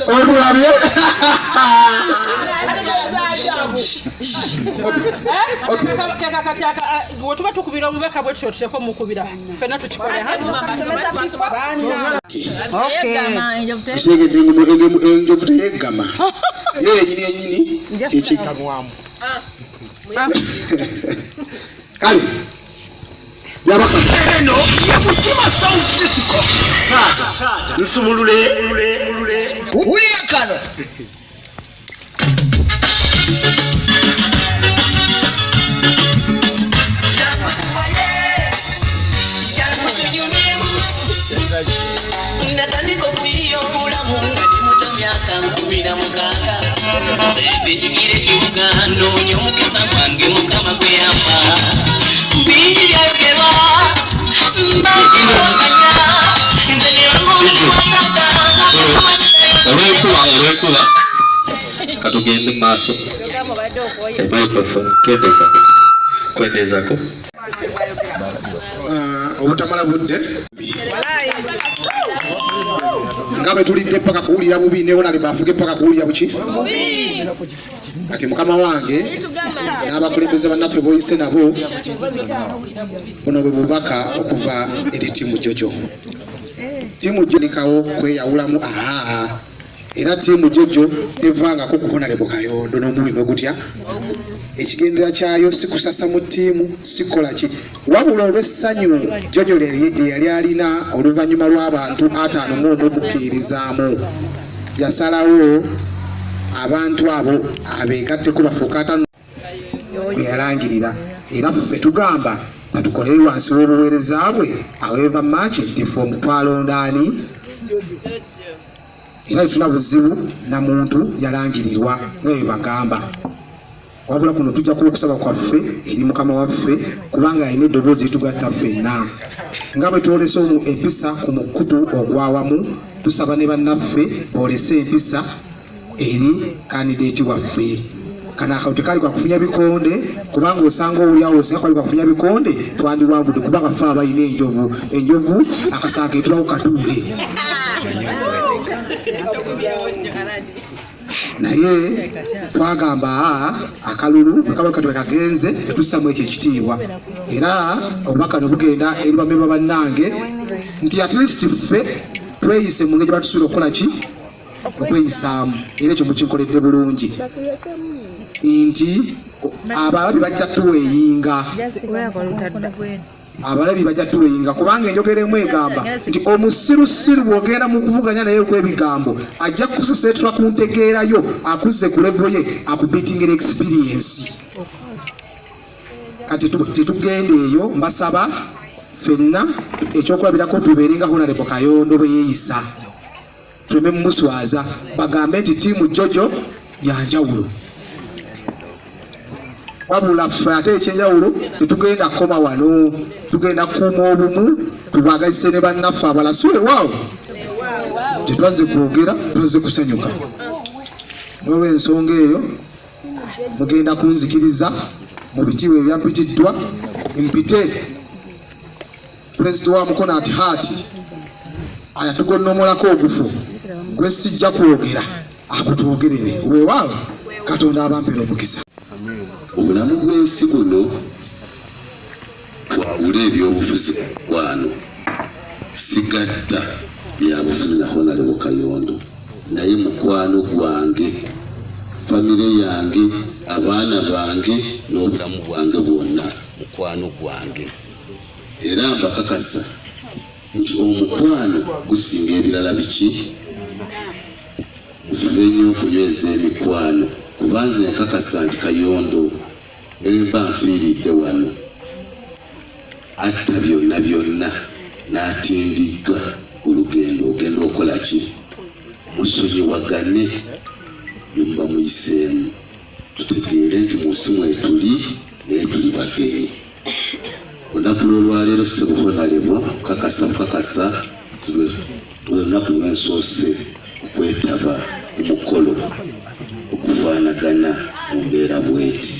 Otulabye. Wetuba tukubira omubaka bwe tutyo tuteko mukubira fenna tukikole. Kitegedde enjovu teyeggama ye yenyini yenyini ekiggamwamu. Kale Eno ye Mutima South Disco. Taata, nsumulule. Wulira kano. Natandika okuyiya obulamu nga ndi muto, myaka 16. Benyigira ekibuga ndoonya omukisa gwange Mukama gwe yampa. Bingi byayogerwa mbakiwakanya nze nebamuwatata. Olw'enkuba katugende mu maaso. Microphone kendezako, kwendezako. Ah, obutamala budde nga bwe tulidde paka kuwulira bubi, ne honorable afuge paka kuwulira buki. Kati mukama wange n'abakulembeze bannaffe boyise nabo, buno bwe bubaka okuva eri tiimu Jojo. Tiimu Jojo kweyawulamu aa, era tiimu Jojo tevangako ku Honorable Kayondo n'omulundi n'ogutya. Ekigendera kyayo si kusasa mu ttiimu, si kukola ki, wabula olw'essanyu Jojo lye yali alina oluvannyuma lw'abantu 51 mukkirizaamu, yasalawo abantu abo abeegatteko bafuuke 50 bwe yalangirira. Era ffe tugamba katukolere wansi w'obuweereza bwe aweeva maaki nti ffe omutwalonda ani, era tetulina buzibu na muntu yalangirirwa nga bwe bagamba. Wabula kuno tujja kuba okusaba kwaffe eri Mukama waffe, kubanga alina eddoboozi eritugatta ffenna. Nga bwe twolese empisa ku mukutu ogwawamu, tusaba ne bannaffe boolese empisa eri kandideeti waffe. Kano akalulu tekali kakufunya bikonde, kubanga osanga owulyawo singa kwali kakufunya bikonde twandiwangudde, kubanga ffe abalina enjovu, enjovu akasanga etulawo katuule. Naye twagamba aa, akalulu bwe kaba kati kagenze tetussamu ekyo ekitiibwa. Era obubaka ne bugenda eri bamemba bannange nti at least ffe tweyise mu ngeri gye batusuubira okukola ki, okweyisaamu. Era ekyo mukinkoledde bulungi nti abalabi bajja tuweeyinga, abalabi bajja tuweyinga, kubanga enjogera emu egamba nti omusirusiru bw'ogenda mu kuvuganya naye okw'ebigambo ajja kukuseseetula ku ntegeerayo, akuzze ku level ye, akubeatingira experience. Kati tetugenda eyo. Mbasaba ffenna ekyokulabirako tubeere nga Honorable Kayondo bwe yeeyisa, tuleme mumuswaza, bagambe nti tiimu Jojo yanjawulo. Wabula ffe ate ekyenjawulo tetugenda kukoma wano, tugenda kukuuma obumu, tubwagazise ne bannaffe abalala. Si weewaawo tetwazze kwogera, twazze kusanyuka. N'olw'ensonga eyo mugenda kunzikiriza mu bitiibwa ebyampitiddwa mpite pulezidenti wa Mukono at heart ayatugonnomolako ogufo gwe sijja kwogera, akutwogerere. Weewaawo, Katonda abampera omukisa. Obulamu bw'ensi buno twawule ebyobufuzi ku mukwano. Sigatta byabufuzi na Honorable Kayondo, naye mukwano gwange, famire yange, abaana bange n'obulamu bwange bwonna mukwano gwange. Era mbakakasa nti omukwano gusinga ebirala biki. Mufube nnyo okunyweza emikwano, kuba nze nkakasa nti Kayondo ne mba nfiiridde wano, atta byonna byonna n'atindigga olugendo ogenda okola ki. Musonyiwagane bye muba muyiseemu, tutegeere nti mu nsi mwetuli naye tuli bagenyi. Olunaku lw'olwaleero, ssebo Honorable, kakasa bukakasa lwe lunaku lwensoose okwetaba ku mukolo okufaanagana mu mbeera bweti,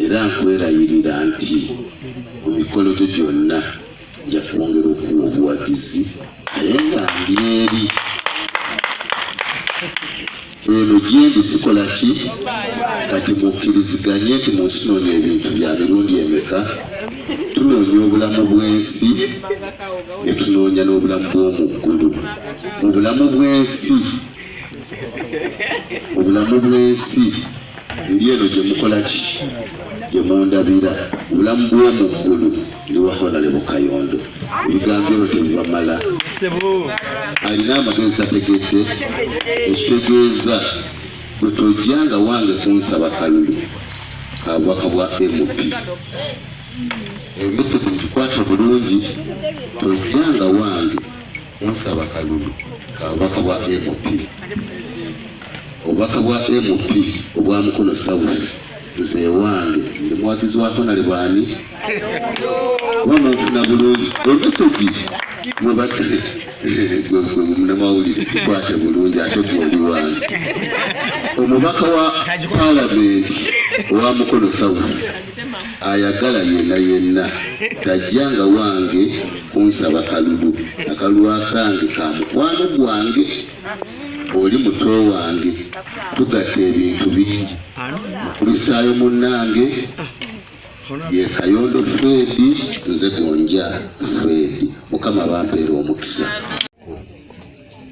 era nkwerayirira nti mu mikolo gyo gyonna nja kwongera okuwa obuwagizi, naye nga ndi eri. Eno gyendi sikola ki? Kati mukkiriziganye nti mu nsi tunoonya ebintu bya mirundi emeka? Tunoonya obulamu bw'ensi ne tunoonya n'obulamu bw'omu ggulu. Mu bulamu bw'ensi, mu bulamu bw'ensi ndi eno gye mukola ki? Gye mundabira. Mu bulamu bw'omu ggulu ndi wa Honorable Kayondo. Ebigambo ebyo tebibamala. Alina amagezi tategedde, ekitegeeza gwe tojjanga wange kunsaba kalulu ka bubaka bwa MP. Emesegi mugikwate bulungi, tojjanga wange kunsaba kalulu ka bubaka bwa MP. Obubaka bwa MP obwa Mukono South, nze wange ndi muwagizi wa Honorable ani? Oba munfuna bulungi? Emesegi mwebadde gwe munamawulire tukwate bulungi, ate gwe oli wange. Omubaka wa palamenti owa Mukono South ayagala yenna yenna tajjanga wange kunsaba kalulu. Akalulu akange ka mukwano gwange, oli muto wange, tugatta ebintu bingi. Mukristaayo munnange ye Kayondo Fredi, nze Gonja Fredi. Mukama bampeera omukisa.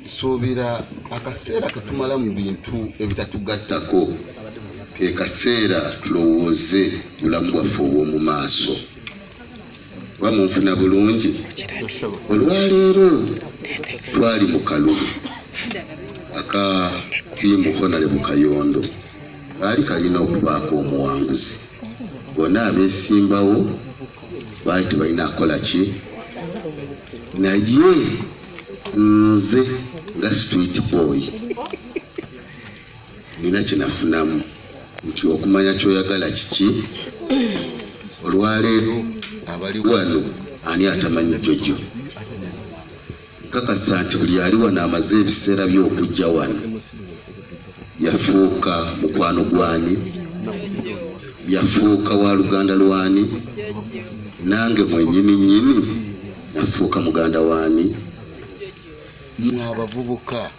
Nsuubira akaseera ketumala mu bintu ebitatugattako ke kaseera tulowooze bulamu bwaffe obw'omu maaso. Oba munfuna bulungi? Olwaleero twali mu kalulu aka ttiimu Honorable Kayondo, kaali kalina okubaako omuwanguzi. Bonna abeesimbawo baali tebalina kukola ki, naye nze nga street boy nina kye nafunamu nti okumanya ky'oyagala kiki. Olwaleero abali wano ani atamanyi Jojo? Nkakasa nti buli ali wano amaze ebiseera by'okujja wano yafuuka mukwano gwani, yafuuka wa luganda lwani, nange mwenyini nnyini nafuuka muganda waani. Mwe abavubuka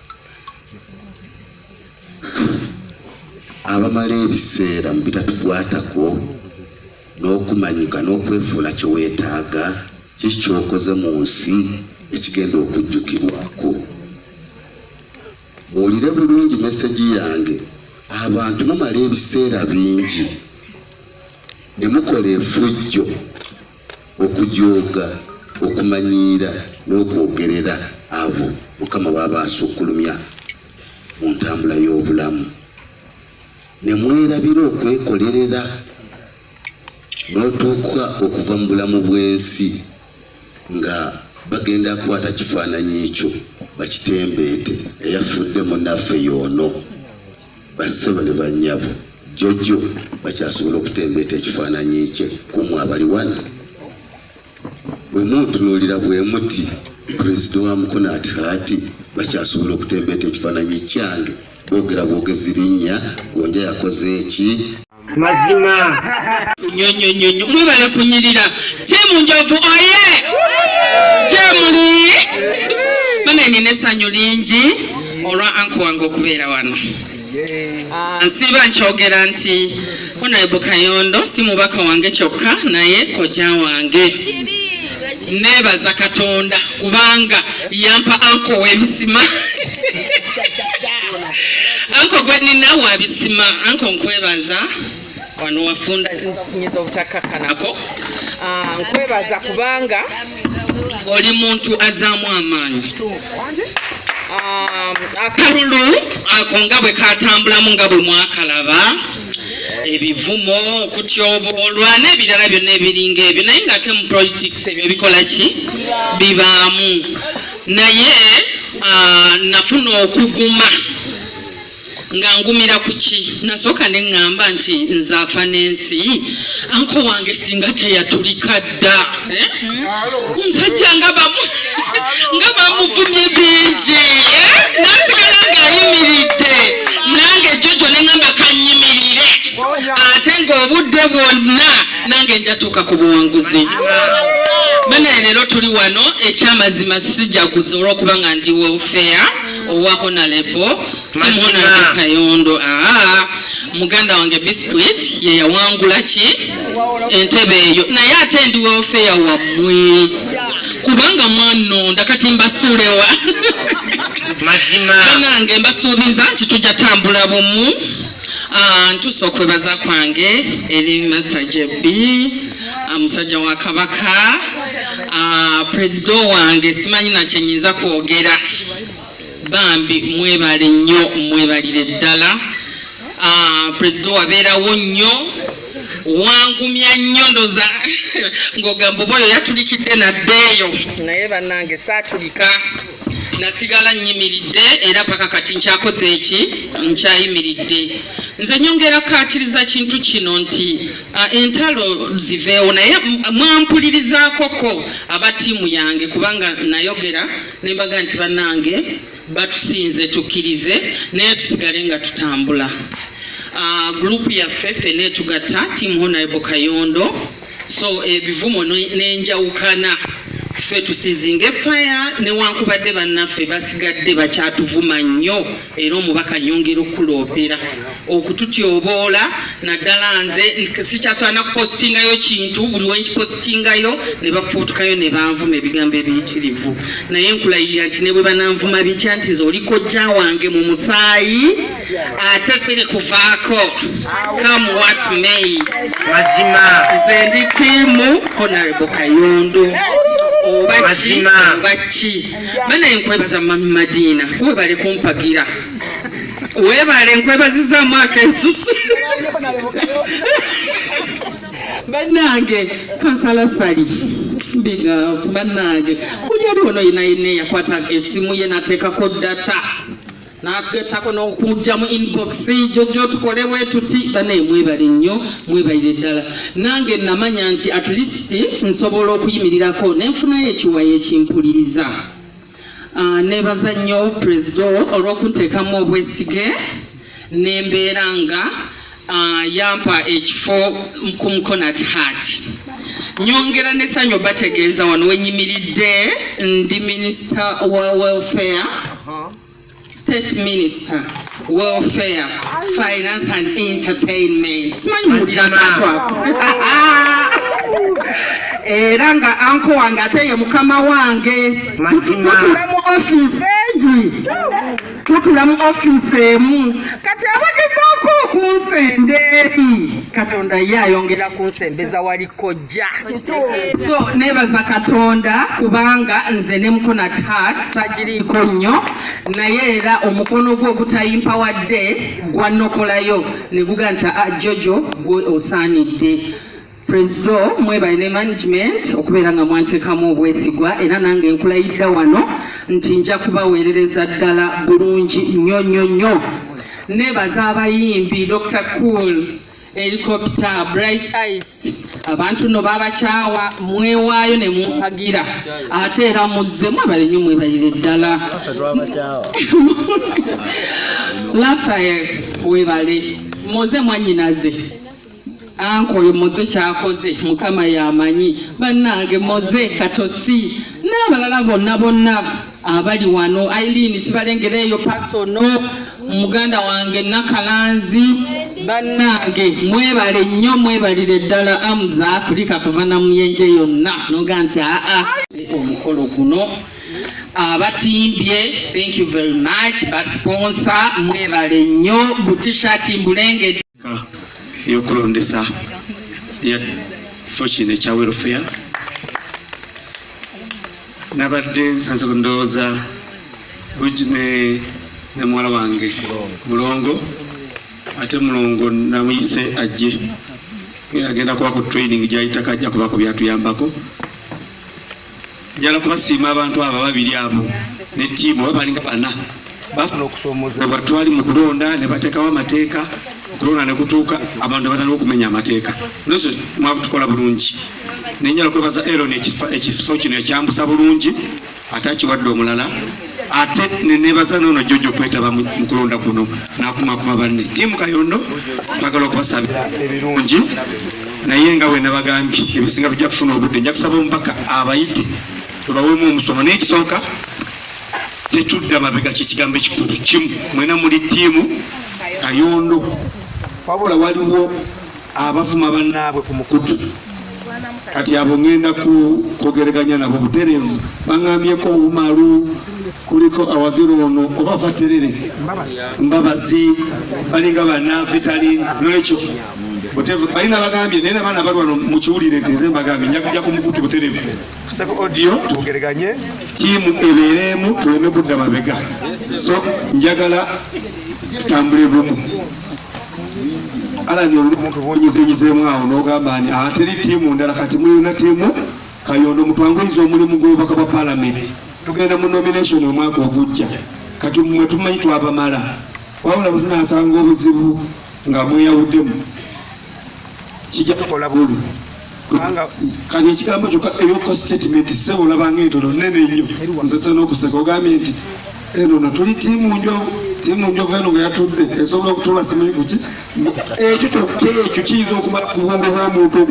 abamala ebiseera mu bitatukwatako n'okumanyika n'okwefuula kye weetaaga, kiki ky'okoze mu nsi ekigenda okujjukirwako? Muwulire bulungi mesegi yange. Abantu mumala ebiseera bingi ne mukola efujjo, okujooga, okumanyiira n'okwogerera abo Mukama b'aba asukkulumya mu ntambula y'obulamu, ne mwerabira okwekolerera n'otuuka okuva mu bulamu bw'ensi nga bagenda kukwata kifaananyi kyo bakitembeete, eyafudde munnaffe y'ono. Bassebo ne bannyabo, Jojo bakyasobola okutembeeta ekifaananyi kye ku mmwe abali wano? Bwe muntunuulira bwe muti, Pulezida wa Mukono at heart, bakyasobola okutembeeta ekifaananyi kyange? Boogera bwogezi linnya, Gonja yakoze ki? Mazima. Nnyo nnyo nnyo nnyo. Mwebale kunyirira. Ttiimu Njovu oye! Gyemuli! Bane nina essanyu lingi olwa anko wange okubeera wano. Nsiiba nkyogera nti Honorable Kayondo si mubaka wange kyokka naye kojja wange. Neebaza Katonda kubanga yampa anko w'ebisima. Anko gwe nina wa bisima. Anko nkwebaza wano wafunda nyinza obutakakkanako. Nkwebaza kubanga oli muntu azaamu amaanyi. Akalulu ako nga bwe katambulamu nga bwe mwakalaba, ebivumo, okutyoboolwa n'ebirala byonna ebiringa ebyo, naye ng'ate mu politics ebyo bikola ki? Bibaamu. Naye nafuna okuguma nga ngumira ku ki? Nasooka ne ŋŋamba nti nze afa n'ensi, anko wange singa teyatulika dda, eh? Omusajja nga bamuvumye bingi, eh? Nasigala ng'ayimiridde, nange Jojo ne ŋŋamba kanyimirire, ate ng'obudde bwonna nange njatuuka ku buwanguzi. Bane leero tuli wano, ekyamazima sijaguza olw'okuba nga ndi welfare. Owa Honorable Honorable Kayondo. Aa, muganda wange Biscuit ye yawangula ki entebe eyo, naye ate ndi welfare wammwe kubanga mwanonda, kati mbasuulewa? Mazima. Banange, mbasuubiza nti tujja tambula bumu. Ah, ntuusa okwebaza kwange eri Master JB, musajja wa Kabaka, president wange. Simanyi nakyenyinza kwogera. Bambi mwebale nnyo, mwebalire ddala. President wabeerawo nnyo, wangumya nnyo. Ndoza ng'ogamba oba oyo yatulikidde naddeeyo, naye bannange saatulika, nasigala nnyimiridde era paka kati nkyakoze eki, nkyayimiridde. Nze nyongera kaatiriza kintu kino nti entalo ziveewo, naye mwampulirizaakoko aba ttiimu yange, kubanga nayogera ne mbaga nti bannange batusinze, tukkirize naye tusigale nga tutambula. Group yaffe ffenna etugatta, team Honorable Kayondo. So ebivumo n'enjawukana, ffe tusizinga fire, newankubadde bannaffe basigadde bakyatuvuma nnyo. Era omubaka nyongera okukuloopera okututyoboola, naddala nze sikyasobola nakupositingayo kintu. Buli wenkipositingayo ne bafuutukayo ne banvuma ebigambo ebiyitirivu. Naye nkulayirira nti ne bwe bananvuma bitya, nti nze oli kojja wange mu musaayi, ate siri kuvaako, come what may. Mazima. Nze ndi team Honorable Kayondo, oba ki. Mazima. Oba ki. Banaye, nkwebaza Mami Madiina, webale kumpagira, webale, nkwebazizaamu akensusu. Bannange, kansala Sali mbiga, bannange, kuli ali ono yina yina yakwata esimu ye n'ateekako data n'agettako n'okujja mu inbox, jojo tukole bwe tuti. Banaye mwebale nnyo, mwebalire ddala. Nange namanya nti at least nsobola okuyimirirako nenfunayo ekiwayo ekimpuliriza. Nebaza nnyo Pulezida olw'okunteekamu obwesige nembeera nga yampa ekifo ku Mukono at Heart. Nyongera nessanyu bategeeza wano wenyimiridde ndi minisita wa welfare, state minister welfare, finance and entertainment. Simanyi muwulira akantu ako. Era nga uncle wange ate ye mukama wange. Mazima. Tutula mu ofiisi egi, tutula mu ofiisi emu. Kati abagezaako okunsenda eri, Katonda ye ayongera kunsembeza wali kojja. So nebaza Katonda kubanga nze ne Mukono at Heart sagiriiko nnyo, naye era omukono gwe ogutayimpa wadde gwanokolayo ne guga nti, "Ah, Jojo, gwe osaanidde." President, mwebale ne management okubeera nga mwanteekamu obwesigwa, era nange nkulayidda wano nti nja kubaweerereza ddala bulungi nnyo nnyo nnyo. Nebaza abayimbi, Dr Cool, Helicopter, Bright Ice. Abantu nno babakyawa, mwewaayo ne mumpagira, ate era muzze. Mwebale nnyo, mwebalire ddala. Rafael, webale. Moze mwanyinaze, uncle oyo Moze kyakoze Mukama yamanyi. Bannange, Moze Katosi n'abalala bonna bonna abali wano, Aileen sibalengera eyo pasono, muganda wange Nakalanzi, bannange mwebale nnyo, mwebalire ddala. Amza kulika kuva na muyenje yonna noga nti aa omukolo guno abatimbye, thank you very much. Ba sponsor mwebale nnyo, butishati mbulengedde. Eyokulondesa ekifo kino ekya welfare, nabadde nsanze ndowooza bugi ne muwala wange Mulongo, ate Mulongo namuyise ajje, agenda kuba ku training gyayitako, ajja kuba ku byatuyambako. Njala kubasiima abantu abo ababiri abo ne ttiimu oba balinga bana bafuna okusoomozebwa. Twali mu kulonda ne bateekawo amateeka, okulonda ne kutuuka, abantu ne batandika okumenya amateeka. Nso mwabutukola bulungi. Nenjala okwebaza Eron, ekifo kino ekyambusa bulungi ate akiwadde omulala. Ate nenebaza noono Jjojja okwetaba mu kulonda kuno n'akumakuma banne. Ttiimu Kayondo, twagala okubasabira ebirungi, naye nga bwe nabagambye, ebisinga tujja kufuna obudde. Nja kusaba omubaka abayite tubaweemu omusomo, naye ekisooka Tetudda mabega, kyekigambo ekikulu kimu. Mwena muli ttiimu Kayondo, wabula waliwo abavuma bannaabwe ku mukutu. Kati abo ŋŋenda kwogereganya nabo butereevu. Baŋŋambyeko Umaru, kuliko awagira ono oba Vaterere Mbabazi, balinga bananfetali. Nolwekyo butereevu balina bagambye, naye nabaana bali wano mukiwulire nti nze mbagambye nja kujja ku mukutu butereevu tuseko audio twogereganye, ttiimu ebeereemu, tuleme kudda mabega. So njagala tutambule bumu. Alani, oli omuntu bwonyizenyizeemu awo n'ogamba nti teri ttiimu ndala, kati mulina ttiimu Kayondo. Mutwanguyiza omulimu gw'obubaka bwa palamenti. Tugenda mu nomination omwaka ogujja. Kati mmwe tumanyi twabamala, wabula bwe tunasanga obuzibu nga mweyawuddemu kijja tukola bulu, kubanga kati ekigambo kyokka eyoko statement sebo olabanga entono nene nnyo. Nzese n'okuseka ogambye nti eno no tuli ttiimu njovu, ttiimu njovu eno nga yatudde esobola okutuula simanyi kuki. Ekyo kyokka ekyo kiyinza okumala ku bwongo bw'omuntu.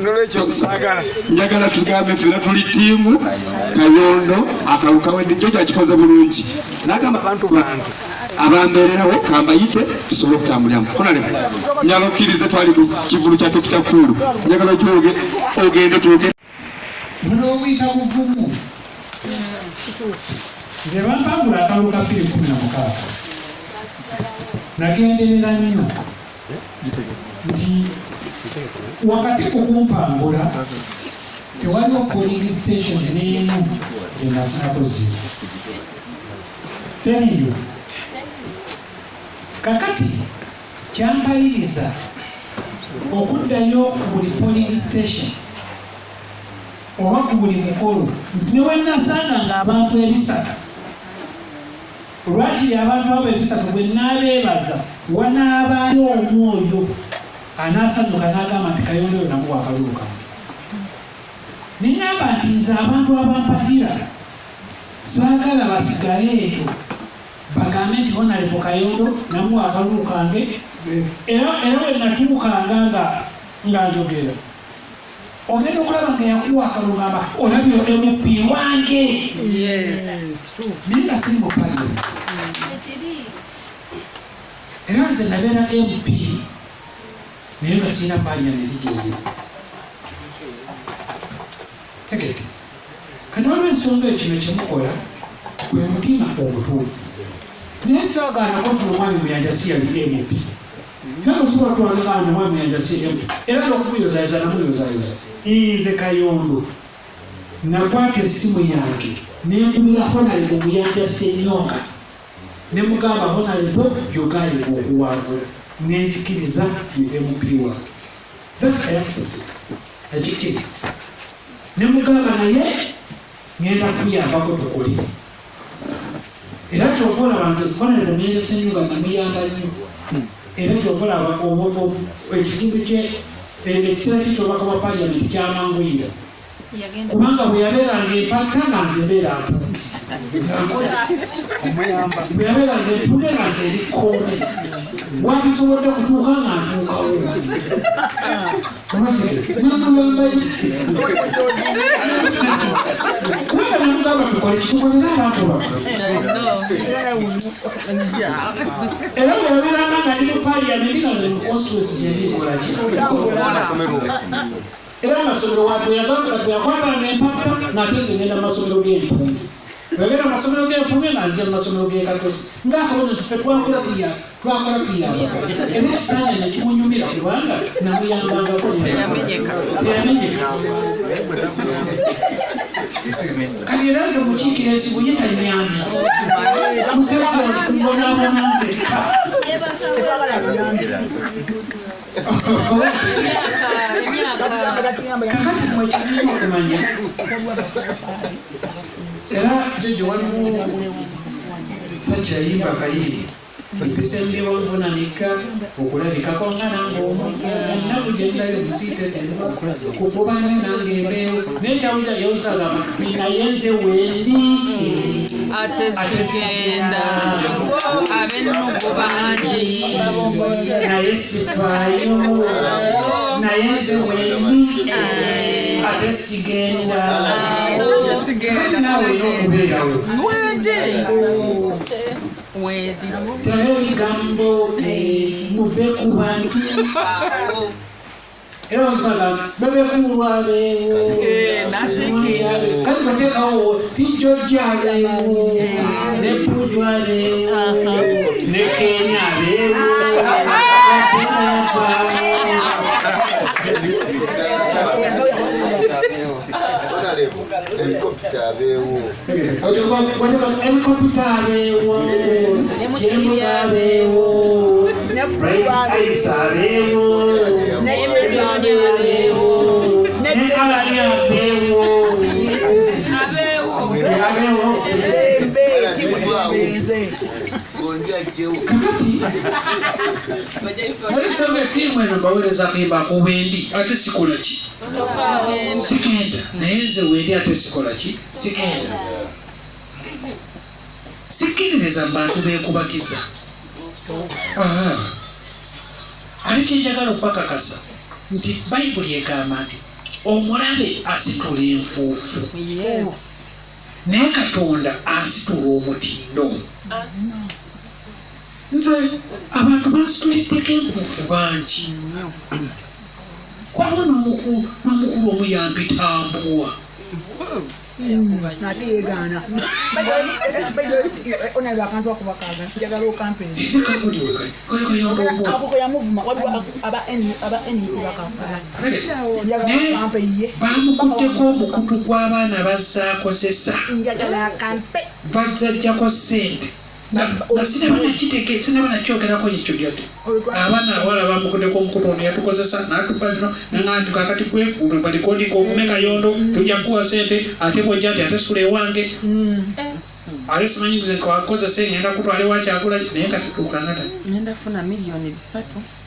Nolwekyo saagala, njagala tugambe ffena tuli ttiimu Kayondo. Akalulu kawedde, jojo akikoze bulungi n'agamba abantu bange abambeererawo kambayite tusobole okutambuliramu. Honorable, njagala okkirize, twali ku kivulu kya Dokita Kulu, njagala ogyoge ogende twogere. Muno obuyita buvumu. Nze bampangula akalulu ka 2016, nagenderera nnyo nti wakati ku kumpangula tewaliwo polling station n'emu gyenafunako zero, teriyo. Kakati kyampaliriza okuddayo ku buli polling station oba ku buli mukolo nti ne wenasanga nga abantu 300, lwakiri abantu abo 300 bwe naabeebaza wanaabaayo omwoyo anaasanyuka n'agamba nti Kayondo oyo namuwa akalulu kange. Neŋŋamba nti nze abantu abampagira saagala basigale eyo bagambe nti Honorable Kayondo namuwa akalulu kange. Era we natuukanga nga njogera, ogenda okulaba nga yakuwa akalulu gamba olabye MP wange, naye nga siri mu parliament. Era nze nabeera MP naye nga sirina parliament gyeri. Tegedde kati waliwo ensonga ekino kyemukola gwe mutima omutuufu, naye saagaanako nti omwami Muyanja si yali MP. Naye osobola twalira omwami Muyanja si MP, era n'okumuyozayoza namuyozayoza. Nze Kayondo nakwata essimu yange nenkubira Honorable Muyanja Senyonga ne mugamba, "Honorable, yogaye okuwangula, nenzikiriza ye MP wange." That I accepted, ekikkiriza ne mugamba, naye ngenda kuyambako tukole. Era kyova olaba nze Honorable Muyanja Senyonga namuyamba nnyo. Era kyova olaba ekitundu kye, ekiseera kye kyobaka bwa parliament kyamanguyira, kubanga bwe yabeeranga empaka nga nze mbeera mpunge, bwe yabeeranga empunge nga nze eri kkoome, wakisobodde kutuuka nga ntuukawo. Namuyamba kubanga namugamba tukole kitukolere abantu baffe. Era bwe yabeeranga nga ndi mu parliament nga nze mu constituency gyendikola ki, era amasomero yakwatanga empapula ng'ate nze ngenda mu masomero g'empunge, wegenda mu masomero g'empunge nga nzija mu masomero g'ekatosi ngaakabona nti ffe twakola tuya twakola tuyamba. Era ekisanja ne kimunyumira kubanga namuyambangako, teyamenyeka. Kati era nze mukiikira ensigo ye tanyambye musekumbonaabona nzekka. Kakati mwe kirina okumanya, era jojo waliwo sajja yimba akayimba, empisa embiwanvunanika okulabikako nga nange omuntu ennaku gyendayo musiiteterwa kukubanya nange embeewo naye kyawulira yewusikagamba naye nze wendi ate sigenda ab'ennugu. Bangi. Naye sifaayo, naye nze wendi ate sigenda. Naawe olina okubeerawo. Terayo ebigambo, muve ku bantu. Era basobola bebekuulu abeewo, kati bateekawo tijjojja abeewo, ne Puju abeewo, ne Kenya abeewo. Helicopter abeewo. Helicopter abeewo, Jembuga abeewo, Aisa abeewo, abeewo, ne Alani abeewo. Abeewo. Kakati olekisanga ettiimu eno mbaweereza kuyimba ku wendi ate sikola ki? Sigenda. Naye nze wendi ate sikola ki? Sigenda. Sikkiririza mu bantu beekubagiza. Ate kyenjagala okubakakasa nti Bayibuli egamba nti omulabe asitula enfuufu, naye Katonda asitula omutindo. Nze abantu bansituliddeko enfuufu bangi. Waliwo n'omukulu omu yampitambwa. Ate yegaana onalaba akantu ako bakaga njagala okampe ako yamuvuma. Waliwo aba NUP bakakola, njagala okampe ye. Bamukutteko omukutu gw'abaana bazaakozesa, njagala akampe. Bazajjako ssente nga sinaba nakiteke, sinaba nakyogerako ekyo byadde. Abaana abawala bamukutteko omukutu, ono yatukozesa n'atupa bino, naŋŋamba nti kakati gwe balikondinga ovume Kayondo, tujja kukuwa ssente, ate bwojja nti ate sula ewange, ate simanyi nze nkakozesa, ngenda kutwala ewa Kyagulanyi, naye nga tetuukanga ddala. Ngenda funa miliyoni 3.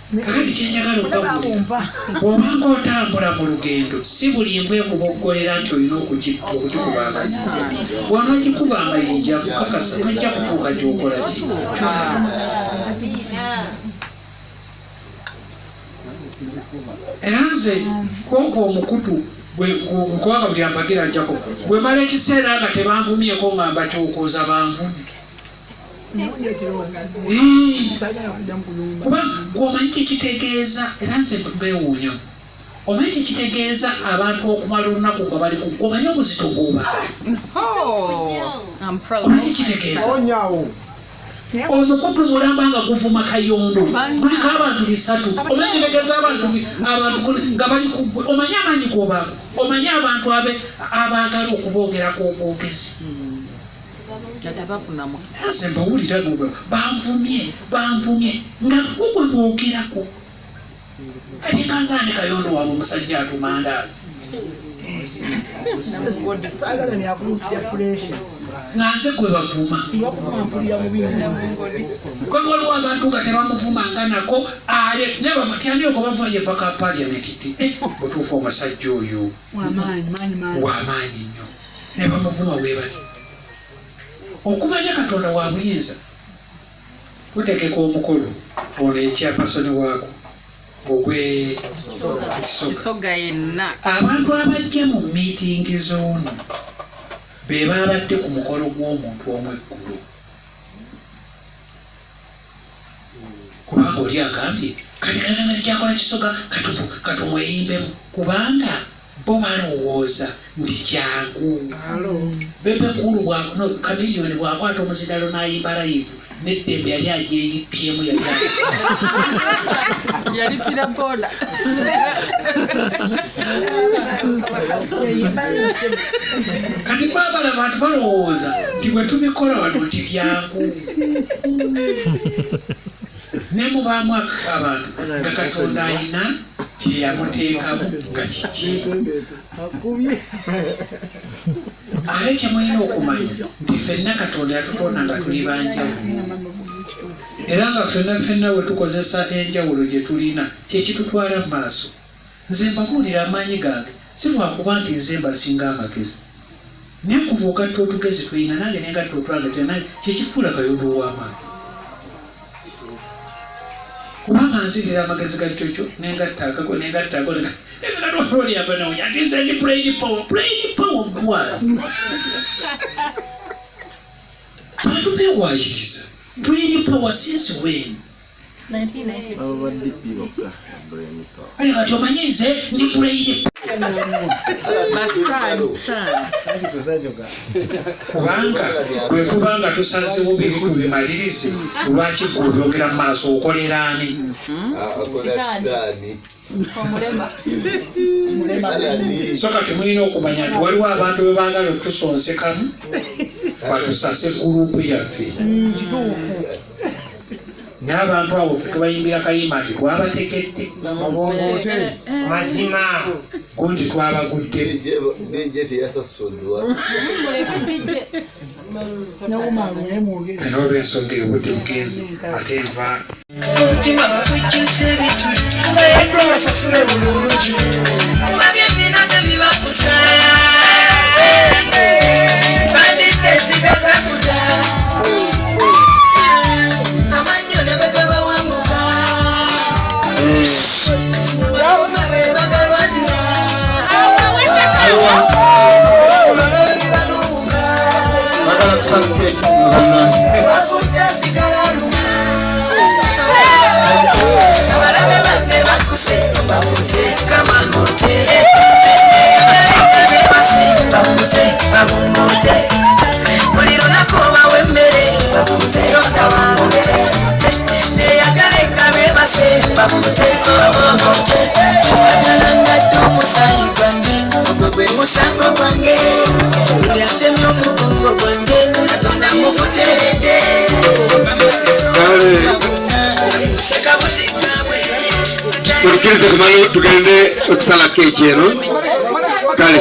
Kakati kyenjagala okubabuulira, bw'obanga otambula mu lugendo, si buli mbwa ekuboggolera nti olina okugikuba amayinja. Bw'onoogikuba amayinja, kukakasa tojja kutuuka gy'okola ki. Era nze kwogwo omukutu kubanga buli ampagira ajjako, bwe mala ekiseera nga tebanvumyeko, ngamba kyokooza banvumye, kuba gwomanyi kyekitegeeza. Era nze beewuunya, omanyi kyekitegeeza abantu okumala olunaku nga bali ku, omanyi obuzito bwoba, omanyi kyekitegeeza omukutu mulamba nga guvuma Kayondo, guliko abantu 300. Omanyi kitegeeza abantu nga bali ku, omanyi amaanyi gobaako, omanyi abantu abaagala okuboogerako obwogezi. Nze mbawulira banvumye, banvumye nga gugwe bwogerako, ate nga nzaani Kayondo waabwe omusajja atumandaazi. Nga nze gwe bavuma, kono waliwo abantu nga tebamuvumanga nako ale nebamutyani ogwo bava ye paka parliament ti butuufu omusajja oyo wamaanyi nnyo, nebamuvuma webali. Okumanya Katonda wa buyinza, tutegeka omukolo ono ekyapasoni waako ogw'ekisoga. Abantu abajja mu miitingi zoono be babadde ku mukolo gw'omuntu omu eggulo, kubanga oli agambye kati kananga tekyakola Kisoga, katumweyimbemu, kubanga bo balowooza nti kyangu. Bebe Cool Chameleone bw'akwata omuzindalo n'ayimba live n'eddembe yali agyeyipyemu, yali yalipira boda. Kati baabala abantu balowooza nti bwe tubikola wano nti byangu, ne mubaamu abantu nga Katonda ayina kyeyamuteekamu nga kiki. Ate kyemulina okumanya nti ffenna Katonda yatutonda nga tuli banjawulo, era nga ffenna ffenna bwe tukozesa enjawulo gye tulina kyekitutwala mu maaso. Nze mbabuulira amaanyi gange si lwakuba nti nze mbasinga amagezi, naye kuva ogatta otugezi tulina nange nengatta otwange tulina, kyekifuula Kayondo ow'amaanyi. Kubanga nzirira amagezi ga Jojo nengatta agago nengatta ago ati nze ndi brain power, brain power gwa. Abantu beewayiriza. Brain power since when? Ale kati omanyi nze ndi brain. Kubanga bwe kubanga tusazeewo biri tubimalirize, lwaki gwe obyogera mu maaso okolera ani? So kati mulina okumanya nti waliwo abantu be baagala okutusonsekamu batusase gurupu yaffe. N'abantu abo ffe tubayimbira kayimba nti twabategedde. Mazima. Gundi twabagudde. N'olwensonga eyo obudde bugenze ate nva. Omutima bakujjusa ebituli naye basasule bulungi kuba byennina tebibakusa bandidde esigaza kuta amannyo ne bwegabawanguka bakuma be bagalwanira olololibalubuka bakutta sigala luma abalabe bange bakuse babute kamamute babute babumute buli lunaku bawa emmere babute babumute neyagaleka bebase babute babumute agalanga dde omusaayi gwange ogwo gwe musango gwange buli atemye omugongo gwange Katonda muguteredde Tukkirize tumale tugende okusala keeki eno. Kale.